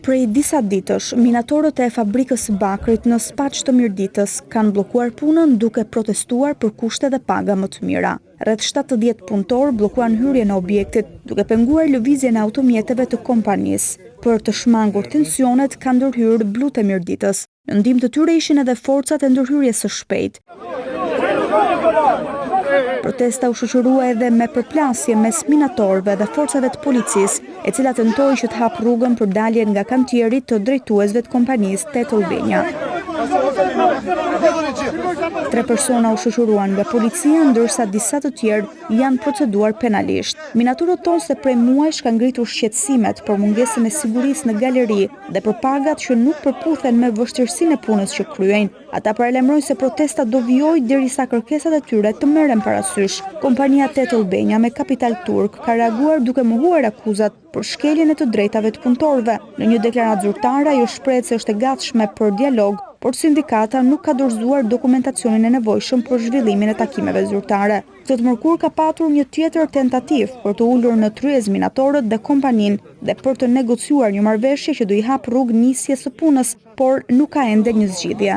Prej disa ditësh, minatorët e fabrikës së bakrit në Spaç të Mirditës kanë bllokuar punën duke protestuar për kushte dhe paga më të mira. Rreth 70 punëtorë bllokuan hyrjen e objektit, duke penguar lëvizjen e automjeteve të kompanisë. Për të shmangur tensionet, kanë ndërhyrë blutë e Mirditës. Në ndihmë të tyre ishin edhe forcat e ndërhyrjes së shpejtë. Protesta u shoqërua edhe me përplasje mes minatorëve dhe forcave të policisë, e cila tentoi që të hapë rrugën për daljen nga kantieri të drejtuesve të kompanisë Tet Albania. Tre persona u shoqëruan nga policia, ndërsa disa të tjerë janë proceduar penalisht. Minatorët thonë se prej muajsh kanë ngritur shqetësimet për mungesën e sigurisë në galeri dhe për pagat që nuk përputhen me vështirësinë e punës që kryejnë. Ata paralajmërojnë se protesta do vijojë derisa kërkesat e tyre të merren parasysh. Kompania Tet Albania me kapital turk ka reaguar duke mohuar akuzat për shkeljen e të drejtave të punëtorëve. Në një deklaratë zyrtare ajo shprehet se është e gatshme për dialog, por sindikata nuk ka dorëzuar dokumentacionin e nevojshëm për zhvillimin e takimeve zyrtare. Këtë të mërkurë ka patur një tjetër tentativë për të ulur në tryezë minatorët dhe kompaninë dhe për të negociuar një marrëveshje që do i hapë rrugë nisjes së punës, por nuk ka ende një zgjidhje.